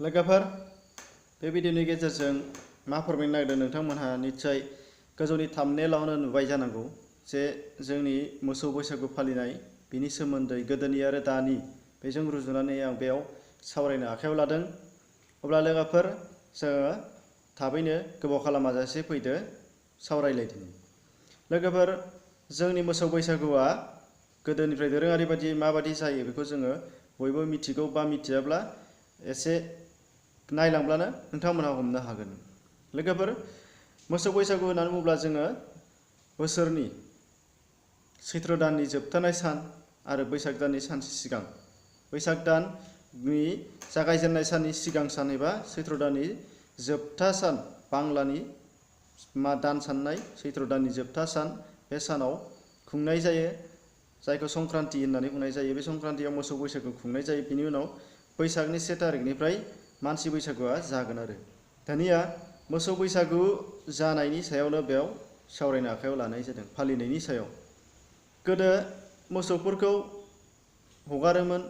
लोगोफोर बे भिडिअनि गेजेरजों मा फोरमायनो नागिरदों नोंथांमोनहा निश्चय गोजौनि थाम्बनेइलावनो नुबाय जानांगौ जे जोंनि मोसौ बैसागु फालिनाय बिनि सोमोन्दै गोदोनि आरो दानि बेजों रुजुनानै आं बेयाव सावरायनो आखायाव लादों। अब्ला लोगोफोर जोङो थाबैनो गोबाव खालामाजासे फैदो सावरायलायदिनि। लोगोफोर जोंनि मोसौ बैसागुआ गोदोनिफ्राय दोरोङारि बायदि माबादि जायो बेखौ जोङो बयबो मिथिगौ बा मिथियाब्ला एसे नायलांब्लानो नोंथांमोनहा हमनो हागोन। लोगोफोर मोसौ बैसागु होननानै बुङोब्ला जोङो बोसोरनि सैत्र दाननि जोबथानाय सान आरो बैसाग दाननि सानसे सिगां बैसाग दाननि जागायजेननाय साननि सिगां सान एबा सैत्र दाननि जोबथा सान बांलानि दान साननाय सैत्र दाननि जोबथा सान बे सानाव खुंनाय जायो जायखौ संक्रान्ति होननानै बुंनाय जायो। बे संक्रान्तियाव मोसौ बैसागु खुंनाय जायो। बिनि उनाव बैसागनि 1 तारिखनिफ्राय मानसि बैसागुआ जागोन आरो दानिया मोसौ बैसागु जानायनि सायावनो बेयाव सावरायनो आखायाव लानाय जादों फालिनायनि सायाव। गोदो मोसौफोरखौ हगारोमोन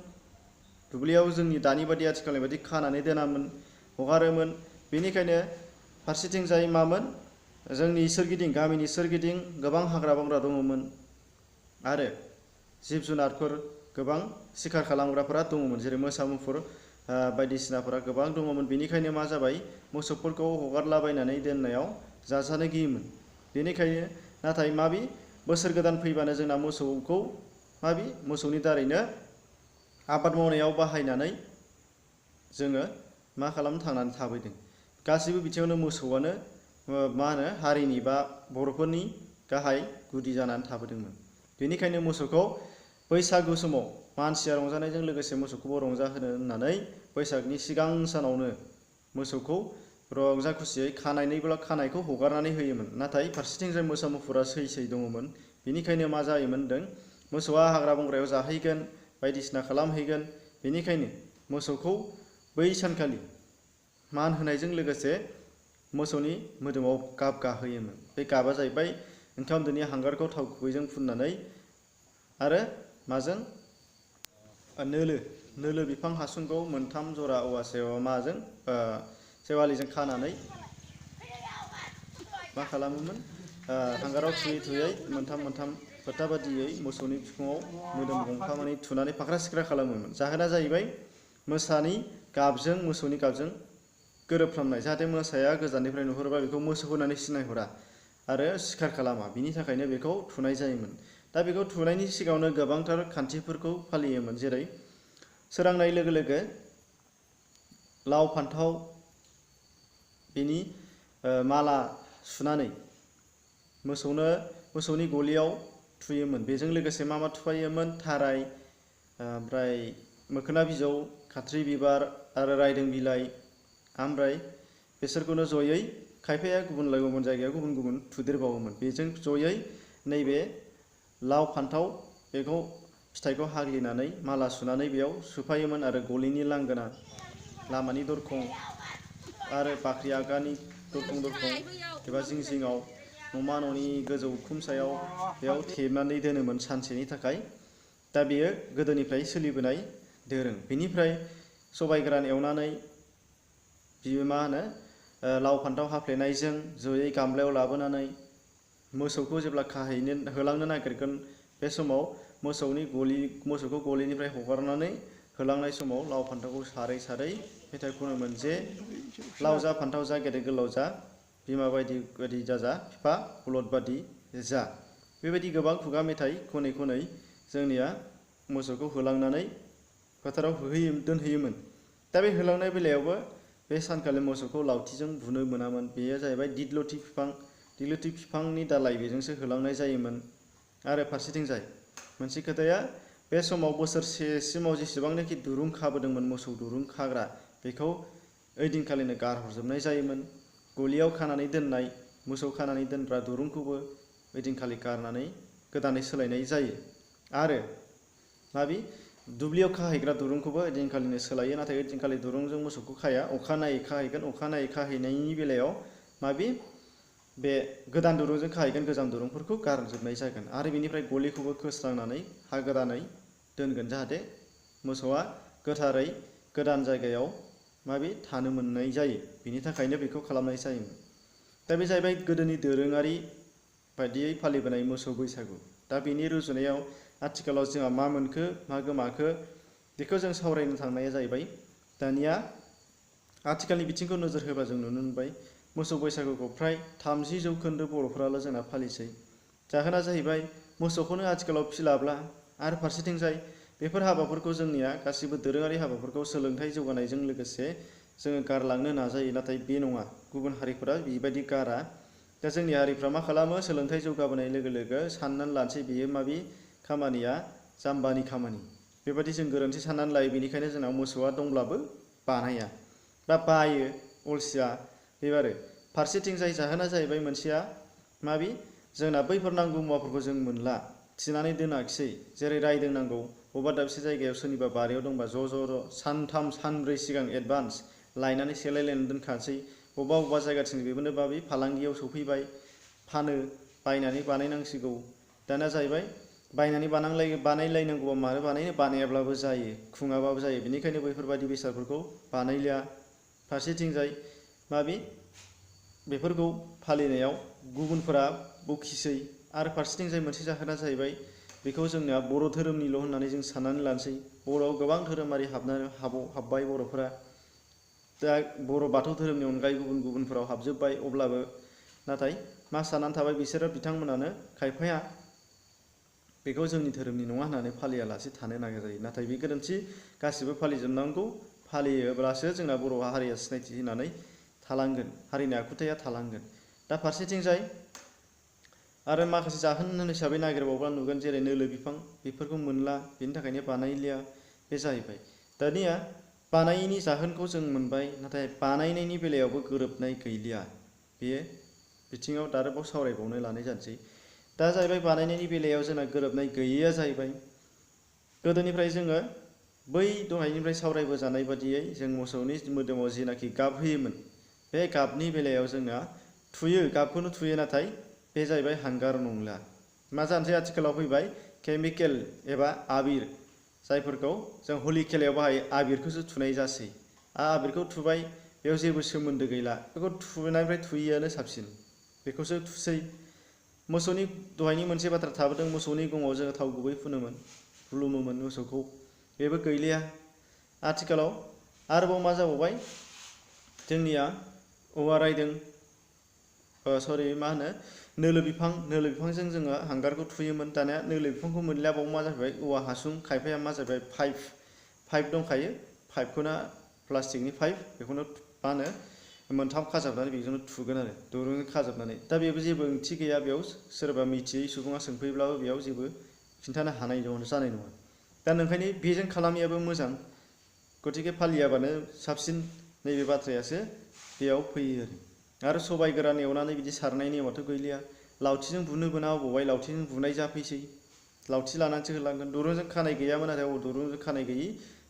दुब्लियाव जोंनि दानि बादि आथिखालनि बादि खानानै दोनामोन हगारोमोन। बेनिखायनो फारसेथिंजाय मामोन जोंनि सोरगिदिं गामिनि सोरगिदिं गोबां हाग्रा बंग्रा दङमोन आरो जिब जुनारफोर गोबां शिकार खालामग्राफोरा दङमोन जेरै मोसा मुफुर बायदिसिनाफोरा गोबां दङमोन। बेनिखायनो मा जाबाय मोसौफोरखौ हगारलाबायनानै दोननायाव जाजानो गियोमोन। बेनिखायनो नाथाय माबि बोसोर गोदान फैबानो जोंना मोसौखौ मोसौनि दारैनो आबाद मावनायाव बाहायनानै जोङो मा खालामनो थांनानै थाबोदों। गासैबो बिथिङावनो मोसौआनो हारिनि बा बर'फोरनि गाहाय गुदि जानानै थाबोदोंमोन। बेनिखायनो मोसौखौ बैसागु समाव मानसिया रंजानायजों लोगोसे मोसौखौबो रंजाहोनो होननानै बैसागनि सिगां सानावनो मोसौखौ रंजा खुसियै खानायखौ हगारनानै होयोमोन। नाथाय फारसेथिंजाय मोसा मुफुरा सै दङमोन। बेनिखायनो मा जायोमोन होनदों मोसौआ हाग्रा बंग्रायाव जाहैगोन बायदिसिना खालामहैगोन। बेनिखायनो मोसौखौ बै सानखालि मान होनायजों लोगोसे मोसौनि मोदोमाव गाब गाहोयोमोन। बे गाबा जाहैबाय ओंखाम दोनि हांगारखौ थाव गुबैजों फुननानै आरो माजों नोलो बिफां हासुंखौ मोनथाम जरा औवासेयाव माजों सेवालिजों खानानै मा खालामोमोन हांगाराव थुयै मोनथाम फोथा बादियै मोसौनि बिखुङाव मोदोम गंफा थुनानै फाख्रा सिख्रा खालामोमोन। जाहोना जाहैबाय मोसानि गाबजों मोसौनि गाबजों गोरोबफ्रामनाय जाहाथे मोसाया गोजाननिफ्राय नुहुरोबा बेखौ मोसौ होनानै सिनायहरा आरो सिखार खालामा बिनि थाखायनो बेखौ थुनाय जायोमोन। दा बेखौ थुनायनि सिगाङावनो गोबांथार खान्थिफोरखौ फालियोमोन जेरै सोरांनाय लोगो लोगो लाव फान्थाव बेनि माला सुनानै मोसौनि गलियाव थुयोमोन। बेजों लोगोसे मा थुफायोमोन थाराय ओमफ्राय मोखोना बिजौ खाथ्रि बिबार आरो रायदों बिलाइ ओमफ्राय बिसोरखौनो जयै खायफाया गुबुन जायगायाव गुबुन थुदेरबावोमोन। बेजों जयै नैबे लाव फान्थाव बेखौ फिथाइखौ हाग्लिनानै माला सुनानै बेयाव सुफायोमोन आरो गलिनि लांगोना लामानि दरखं आरो बाख्रि आगाननि दरखं एबा जिङाव नमा न'नि गोजौ उखुम सायाव बेयाव थेबनानै दोनोमोन सानसेनि थाखाय। दा बेयो गोदोनिफ्राय सोलिबोनाय दोरों। बेनिफ्राय सबाय गोरान एवनानै लाव फान्थाव हाफ्लेनायजों जयै गामलायाव लाबोनानै मोसौखौ जेब्ला होलांनो नागिरगोन बे समाव मोसौखौ गलिनिफ्राय हगारनानै होलांनाय समाव लाव फान्थावखौ सारै सारै मेथाइ खनोमोन जे लाव जा फान्थाव जा गेदेर गोलाव जा बिमा बायदि बायदि दाजा बिफा बलद बादि जा। बेबायदि गोबां खुगा मेथाइ खनै खनै जोंनिया मोसौखौ होलांनानै फोथाराव दोनहैयोमोन। दा बे होलांनाय बेलायावबो बे सानखालि मोसौखौ लावथिजों बुनो मोनामोन। बेयो जाहैबाय दिग्लिथि बिफांनि दालाइ बेजोंसो होलांनाय जायोमोन। आरो फारसेथिंजाय मोनसे खोथाया बे समाव बोसोरसेसिमाव जेसेबांनाखि दुरुं खाबोदोंमोन मोसौ दुरुं खाग्रा बेखौ ओइदिनखालिनो गारहरजोबनाय जायोमोन। गलियाव खानानै दोननाय मोसौ खानानै दोनग्रा दुरुंखौबो ओइदिनखालि गारनानै गोदानै सोलायनाय जायो आरो दुब्लियाव खाहैग्रा दुरुंखौबो ओइदिनखालिनो सोलायो। नाथाय ओइदिनखालि दुरुंजों मोसौखौ खाया अखानायै खाहैगोन। अखानायै खाहैनायनि बेलायाव बे गोदान दुरुंजों खाहैगोन गोजाम दुरुंफोरखौ गारजोबनाय जागोन आरो बेनिफ्राय गलिखौबो खोस्रांनानै हा गोदानै दोनगोन जाहाथे मोसौआ गोथारै गोदान जायगायाव माबे थानो मोननाय जायो बिनि थाखायनो बेखौ खालामनाय जायोमोन। दा बे जाहैबाय गोदोनि दोरोङारि बायदियै फालिबोनाय मोसौ बैसागु। दा बेनि रुजुनायाव आथिखालाव जोंहा मा मोनखो मा गोमाखो बेखौ जों सावरायनो थांनाया जाहैबाय दानिया आथिखालनि बिथिंखौ नोजोर होबा जों नुनो मोनबाय मोसौ बैसागुखौ फ्राय 30% बर'फोराल' जोंना फालिसै। जाहोना जाहैबाय मोसौखौनो आथिखालाव फिलाब्ला आरो फारसेथिंजाय बेफोर हाबाफोरखौ जोंनिया गासिबो दोरोङारि हाबाफोरखौ सोलोंथाइ जौगानायजों लोगोसे जोङो गारलांनो नाजायो, नाथाय बे नङा, गुबुन हारिफोरा बेबायदि गारा। दा जोंनि हारिफ्रा मा खालामो, सोलोंथाइ जौगाबोनाय लोगो लोगो साननानै लानोसै बेयो माबे खामानिया जाम्बानि खामानि, बेबायदि जों गोरोन्थि साननानै लायो। बेनिखायनो जोंनाव मोसौआ दंब्लाबो बानाया बा बायो, अलसिया बेबारो। फारसेथिंजाय जाहोना जाहैबाय मोनसेया माबि जोंना बैफोर नांगौ मुवाफोरखौ जों मोनला, थिनानै दोनाखिसै। जेरै रायदों नांगौ, बबेबा दाबसे जायगायाव सोरनिबा बारियाव दंबा ज' सानथाम सानब्रै सिगां एडभान्स लायनानै सेलायलायनानै दोनखानोसै। बबेबा जायगाथिं बेबोनो माबि फालांगियाव सफैबाय, फानो, बायनानै बानायनांसिगौ। दाना जाहैबाय बायनानै बानायलायनांगौबा मानो बानायनो, बानायाब्लाबो जायो, खुङाबाबो जायो। बेनिखायनो बैफोरबायदि बेसादफोरखौ बानायलिया। फारसेथिंजाय माबि बेफोरखौ फालिनायाव गुबुनफोरा बखिसै। आरो फारसेथिंजाय मोनसे जाहोना जाहैबाय बेखौ जोंना बर' धोरोमनिल' होननानै जों साननानै लानोसै। बर'आव गोबां धोरोमारि हाब्बाय बर'फोरा। दा बर' बाथौ धोरोमनि अनगायै गुबुनफोराव हाबजोब्बाय। अब्लाबो नाथाय मा साननानै थाबाय बिसोरो, बिथांमोनानो खायफाया बेखौ जोंनि धोरोमनि नङा होननानै फालियालासे थानो नागिरजायो। नाथाय बे गोरोन्थि, गासिबो फालिजोबनांगौ। फालियोब्लासो जोंना बर' हारिया सिनायथि होनानै थालांगोन, हारिनि आखुथाया थालांगोन। दा फारसेथिंजाय आरो माखासे जाहोन हिसाबै नागिरबावब्ला नुगोन, जेरै नोलो बिफां, बेफोरखौ मोनला, बेनि थाखायनो बानायलिया, बे जाहैबाय। दानिया बानायैनि जाहोनखौ जों मोनबाय, नाथाय बानायनायनि बेलायावबो गोरोबनाय गैलिया। बे बिथिङाव आरोबाव सावरायबावनो लानाय जानोसै। दा जाहैबाय बानायनायनि बेलायाव जोंना गोरोबनाय गैयैया जाहैबाय, गोदोनिफ्राय जोङो बै दहायनिफ्राय सावरायबोजानाय बादियै जों मोसौनि मोदोमाव जिनाखि गाब होयोमोन, बे गाबनि बेलायाव जोंना थुयो, गाबखौनो थुयो, नाथाय बे जाहैबाय हांगार नंला। मा जानोसै आथिखालाव फैबाय केमिकेल एबा आबिर, जायफोरखौ जों हलि खेलायाव बाहायो, आबिरखौसो थुनाय जासै। आबिरखौ थुबाय, बेयाव जेबो सोमोन्दो गैला, बेखौ थुनायनिफ्राय थुयैयानो साबसिन, बेखौसो थुसै। मोसौनि दहायनि मोनसे बाथ्रा थाबोदों, मोसौनि गङाव जोङो थाव गुबै फुनोमोन, खुलुमोमोन मोसौखौ, बेबो गैलिया। आथिखालाव आरोबाव मा जाबावबाय, जोंनिया औवा रायदों, मा होनो नोलो बिफांजों जोङो हांगारखौ थुयोमोन। दानिया नोलो बिफांखौ मोनलिया, बाव मा जाहैबाय औवा हासुं, खायफाया मा जाहैबाय पाइप दंखायो, पाइपखौनो प्लास्टिकनि पाइप, बेखौनो मा होनो मोनथाम खाजाबनानै बेजोंनो थुगोन आरो दुरुंजों खाजाबनानै। दा बेबो जेबो ओंथि गैया, बेयाव सोरबा मिथियै सुबुङा सोंफैब्लाबो बेयाव जेबो खिन्थानो हानाय जानाय नङा। दा ओंखायनो बेजों खालामैयाबो मोजां, गतिके फालियाबानो साबसिन, नैबे बाथ्रायासो बेयाव फैयो आरो सबाय गोरान एवनानै बिदि सारनाय नेमाथ' गैलिया। लावथिजों बुनो मोना, अबावहाय लावथिजों बुनाय जाफैसै, लावथि लानानैसो होलांगोन। दुरुंजों खानाय गैयामोन, नाथाय दुरुंजों खानाय गैयि,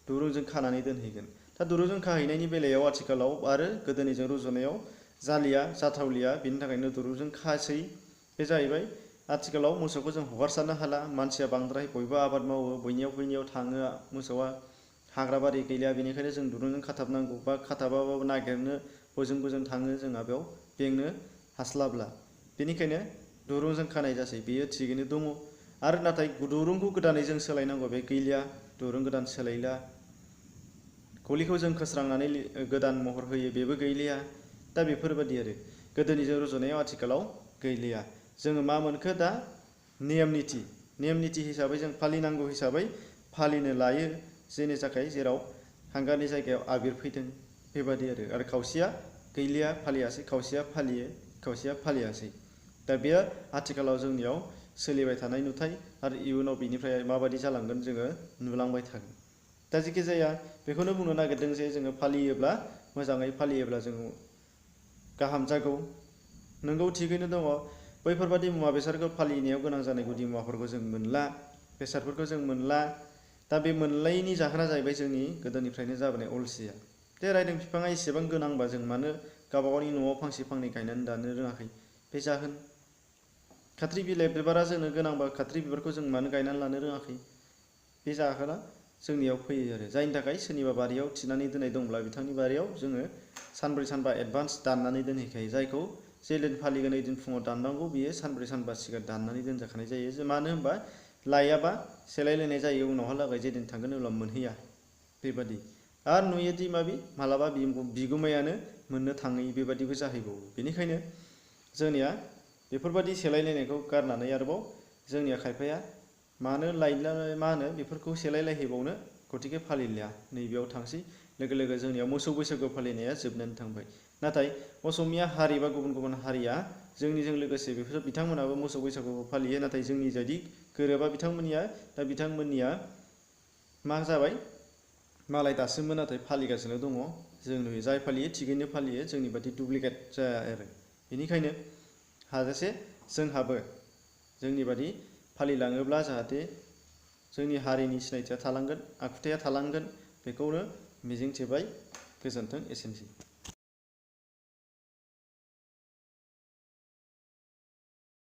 दुरुंजों खानानै दोनहैगोन। दा दुरुंजों खाहैनायनि बेलायाव आथिखालाव आरो गोदोनिजों रुजुनायाव जाथावलिया, बिनि थाखायनो दुरुंजों खासै। बे जाहैबाय आथिखालाव मोसौखौ जों हगारसारनो हाला, मानसिया बांद्राय, बयबो आबाद मावो, बैनियाव थाङो मोसौआ, हाग्रा बारि गैलिया, बेनिखायनो जों दुरुंजों खाथाबनांगौ, बा खाथाबाबाबो नागिरनो बोजों थाङो, जोंहा बेयाव बेंनो हास्लाबला, बेनिखायनो दुरुंजों खानाय जासै। बेयो थिगैनो दङ। आरो नाथाय दुरुंखौ गोदानै जों सोलायनांगौ, बे गैलिया, दुरुं गोदान सोलायला। गलिखौ जों खोस्रांनानै गोदान महर होयो, बेबो गैलिया। दा बेफोरबायदि आरो गोदोनिजों रुजुनायाव आथिखालाव गैलिया। जोङो मा मोनखो दा, नेम निथि हिसाबै जों फालिनांगौ हिसाबै फालिनो लायो, जेनि थाखाय जेराव हांगारनि जायगायाव आबिर फैदों, बेबादि आरो खावसेया गैलिया, फालियासै, खावसेया फालियो, खावसेया फालियासै। दा बेयो आथिखालाव जोंनियाव सोलिबाय थानाय नुथाय, आरो इयुनाव बेनिफ्राय माबायदि जालांगोन जोङो नुलांबाय थागोन। दा जेखि जाया बेखौनो बुंनो नागिरदों जे जोङो फालियोब्ला, मोजाङै फालियोब्ला जों गाहाम जागौ। नोंगौ, थिगैनो दङ, बैफोरबादि मुवा बेसादखौ फालिनायाव गोनां जानाय गुदि मुवाफोरखौ जों मोनला, बेसादफोरखौ जों मोनला। दा बे मोनलायैनि जाहोना जाहैबाय जोंनि गोदोनिफ्रायनो जाबोनाय अलसिया। बे रायदों बिफाङा एसेबां गोनांबा जों मानो गावबा गावनि न'आव फांसे फांनै गायनानै लानो रोङाखै, बे जाहोन। खाथ्रि बिबारा जोंनो गोनांबा खाथ्रि बिबारखौ जों मानो गायनानै लानो रोङाखै, बे जाहोना जोंनियाव फैयो आरो जायनि थाखाय सोरनिबा बारियाव थिनानै दोननाय दंब्ला बिथांनि बारियाव जोङो सानब्रै सानबा एडभान्स दाननानै दोनहैखायो जायखौ जे दिन फालिगोन ओइदिन फुङाव दाननांगौ बियो सानब्रै सानबा सिगां दाननानै दोनजाखानाय जायो मानो होनबा लायाबा सेलायलायनाय जायो उनावहालागै जेदिन थांगोन अब्ला मोनहैया बेबादि आरो नुयोदि मालाबा बिगुमायानो मोननो थाङै बेबादिबो जाहैबावो बेनिखायनो जोंनिया बेफोरबादि सेलायलायनायखौ गारनानै आरोबाव जोंनिया खायफाया मानो बेफोरखौ सेलायलायहैबावनो गतिके फालिलिया नैबेयाव थांसै लोगो लोगो जोंनियाव मोसौ बैसागु फालिनाया जोबनानै थांबाय नाथाय असमिया हारि बा गुबुन गुबुन हारिया जोंनिजों लोगोसे बिथांमोनाबो मोसौ बैसागुखौ फालियो नाथाय जोंनि बायदि गोरोबा बिथांमोननिया मा जाबाय मालाय दासिमबो नाथाय फालिगासिनो दङ जों नुयो जाय फालियो थिगैनो फालियो जोंनि बादि दुप्लिकेट जाया आरो बेनिखायनो हाजासे जोंहाबो जोंनि बादि फालिलाङोब्ला जाहाथे जोंनि हारिनि सिनायथिया थालांगोन आखुथाया थालांगोन बेखौनो मिजिंथिबाय गोजोन्थों एसेनोसै।